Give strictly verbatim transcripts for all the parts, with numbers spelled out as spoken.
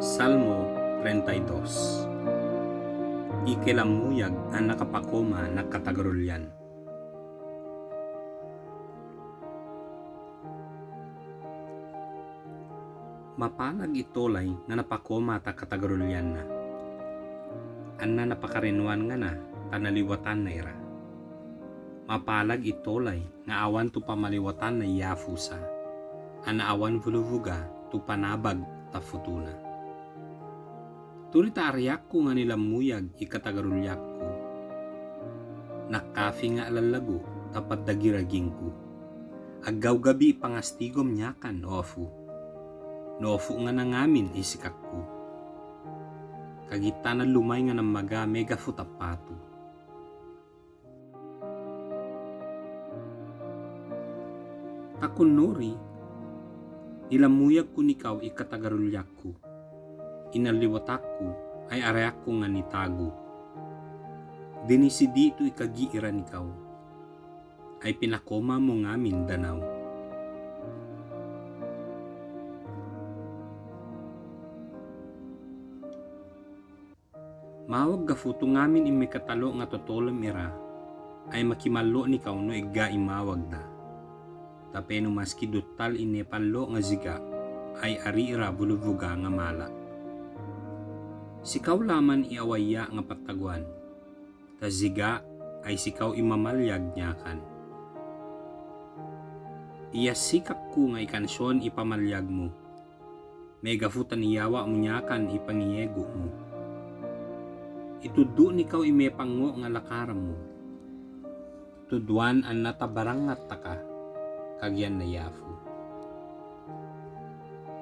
Salmo treinta y dos. I kelamoyag a nakapakoma na katagarulyan. Mapalag i tolay nga napakoma ta katagarulyan na, an na napakarenwan nga na ta naliwatan na ira. Mapalag i tolay nga awan tu pamaliwatan na yafu sa, an awan vuluvuga tu panabag ta fotona. Turi ta ariak ko nga nilamoyag i katagarulyak ko. Nakafinga lalago ta padagiraging ko. Agawgabi pangastigom niyakan o afu. Nofo nga nangamin i sikak ko. Kagitan a lomay nga namaga megafo ta pato. Takonori, nilamoyag ko nikaw i katagarulyak ko. I naliwatak ko, ay ariak ko nga nitago. Dinisidi to ikagi iran ikaw. Ay pinakoma mo ngamin danaw. Mawag gafoto ngamin i mekatalo nga totolem ira, ay makimallo nikaw no igga i mawag da. Tapeno maski dotal i nepallo nga ziga, ay ari ira vuluvuga nga mala. Sikaw laman i awaya nga patagoan. Ta ziga, ay sikaw i mamalyag niyakan. Iya sikak ko nga i kanson i pamalyag mo. Megafo ta niyawa mo niyakan i pangiyego mo. Itodo nikaw i mepango nga lakaram mo. Todoan an na tabarangat ta ka, kagiyan na yafu.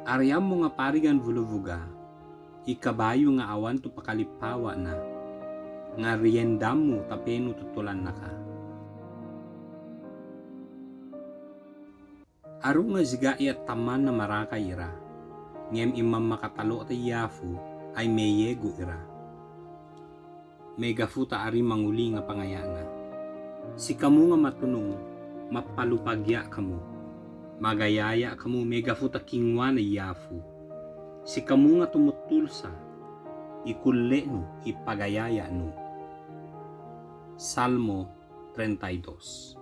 Ariyan mo nga parigan vuluvuga, i kabayo nga awan to pakalipawa na, nga riyendam mo tapeno totolan na ka. Aro nga ziga iya taman na marakay ira, ngem i mamakatalo ta yafu ay meyego ira. Megafo ta ari mangoli nga pangaya na. Sikamo nga matonong, mapalopagya kamo. Magayaya kamo megafo ta kingoan a yafu. Sikamo nga tomotol sa, ikolle no i pagayaya no. Salmo treinta y dos.